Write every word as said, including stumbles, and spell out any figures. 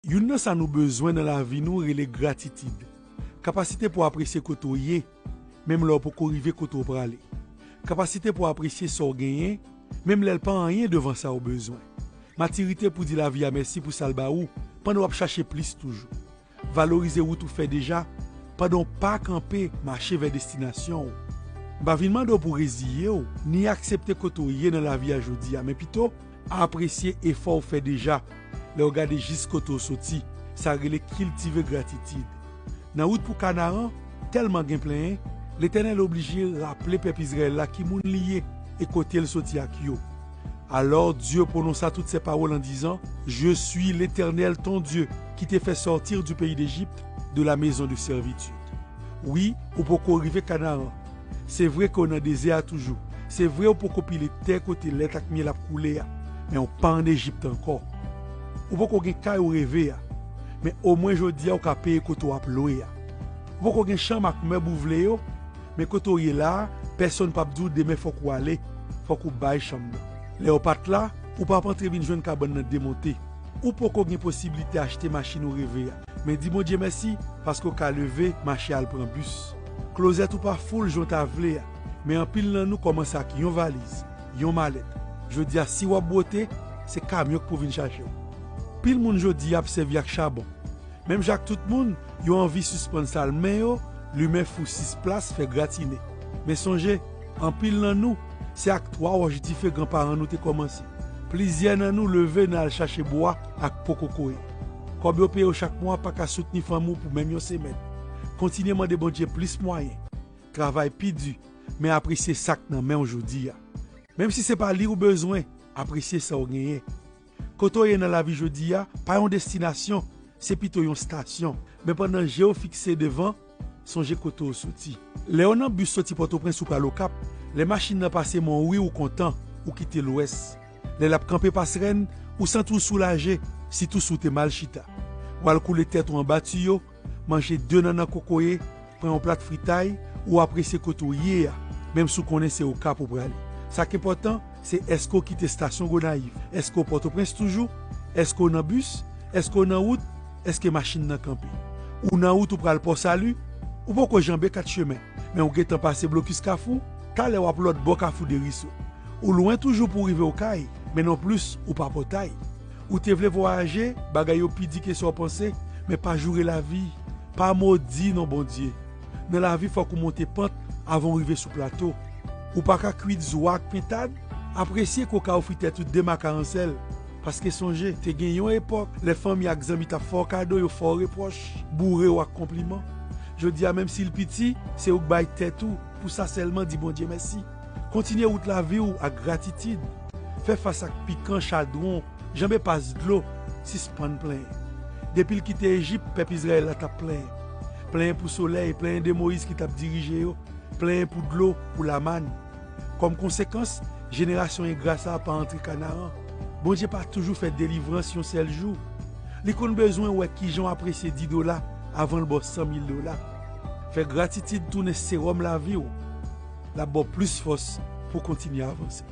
Youn nan sa nou bezwen nan lavi nou rele gratitid. Kapasite pou w apresye kote w ye, menm lè w poko rive kote w prale. Kapasite pou w apresye sa w genyen, menm lè l pa anyen devan sa w bezwen. Matirite pou di lavi a mèsi pou sa l ba ou, pandan w ap chache plis toujou. Valorize wout ou fè deja, pandan w pa kanpe mache vè destinasyon w. M pa vin mande w pou w reziye w, ni aksepte kote w ye nan lavi a jodi a, men pito, apresye efò w fè deja lè w gade jis kote w soti. Sa rele kiltive gratitid. Nan wout pou Kanaran, tèlman gen plenyen, Letènèl oblije raple pèp Izrayèl la ki moun li ye e kote l soti ak yo. Alors Dieu prononça toutes ces paroles en disant, Je suis l'Éternel ton Dieu, qui te fait sortir du pays d'Égypte, de la maison de servitude. Wi, ou poko rive Kanaran. Se vre ke w nan dezè a toujou. Se vre ou poko pile tè kote lèt ak myèl ap koule a. Men ou pa ann Ejip ankò. Ou poko gen kay ou reve a. Men omwen jodi a ou ka peye kote w ap lwe a. Ou poko gen chanm ak mèb ou vle yo. Men kote w ye la a, pèsonn p ap di w demen fòk ou ale. Fòk ou bay chanm nan. Lè w pa t la, ou p ap antre vin jwenn kabann nan demonte. Ou poko gen posiblite achte machin ou reve a. Men di Bondye mèsi paske w ka leve, mache al pran bis. Klozèt ou pa foul jan w ta vle a, men anpil nan nou kòmanse ak yon valiz, yon malèt. Jodi a, si w ap bwote, se kamyon k pou vin chache w. Pil moun jodi a ap sèvi ak chabon. Menm jan ak tout moun, yo anvi sispann sal men yo, limen fou sis plas, fè gratine. Men sonje, anpil nan nou, se ak twa wòch dife granparan nou te kòmanse. Plizyè nan nou leve nan al chache bwa ak po kokoye. Kòb yo peye w chak mwa pa ka soutni fanmi w pou menm yon semèn. Kontinye mande Bondye plis mwayen. Travay pi di, men apresye sa k nan men w jodi a. Menm si se pa li ou bezwen, apresye sa w genyen. Kote w ye nan lavi jodi a, pa yon destinasyon, se pito yon estasyon. Men pandan je w fikse devan, sonje kote w soti. Lè w nan bis soti Pòtoprens ou pral Okap, lè machin nan pase Monwi ou kontan, ou kite Lwès. Lè l ap kanpe Pasrèn, ou santi w soulaje, sitou si w te mal chita. W al koule tèt ou anba tiyo, manje de nannan kokoye, pran yon plat fritay, ou apresye kote w ye a, menm si w konnen se Okap ou prale. Sa k enpòtan, se èske w kite estasyon Gonayiv? Èske w Pòtoprens toujou? Èske w nan bis? Èske w nan wout? Èske machin nan kanpe? Ou nan wout ou pral Pò Sali? Ou poko janbe kat chemen, men ou gentan pase blokis Kafou, talè w ap lòt bò Kafou Deriso. Ou lwen toujou pou w rive Okay, men non plis ou pa Pòtay. Ou te vle vwayaje, bagay yo pi di ke sa w panse, men pa joure lavi, pa modi non Bondye. Nan lavi fòk ou monte pant avan w rive sou plato. Ou pa ka kwit zwa ak pentad, apresye koka ou fri tèt ou de makaron sèl. Paske sonje, te gen yon epòk, lè fanmi ak zanmi t ap fè w kado, yo fè w repwòch, boure w ak konpliman. Jodi a, menm si l piti, se ou k bay tèt ou, pou sa sèlman di Bondye mèsi. Kontinye wout lavi w ak gratitid. Fè fas ak pikan, chadwon, janbe pas dlo, sispann plenyen. Depi l kite Ejip, pèp Izrayèl la t ap plenyen. Plenyen pou solèy, plenyen de Moyiz ki t ap dirije yo, plenyen pou dlo, pou lamàn. Kòm konsekans, jenerasyon engra sa a pa antre Kanaran. Bondye pa toujou fè delivrans yon sèl jou. Li konn bezwen wè kijan w apresye dis dola avan l ba w san mil dola. Fè gratitid tounen sewòm lavi w. L ap ba w plis fòs pou w kontinye avanse.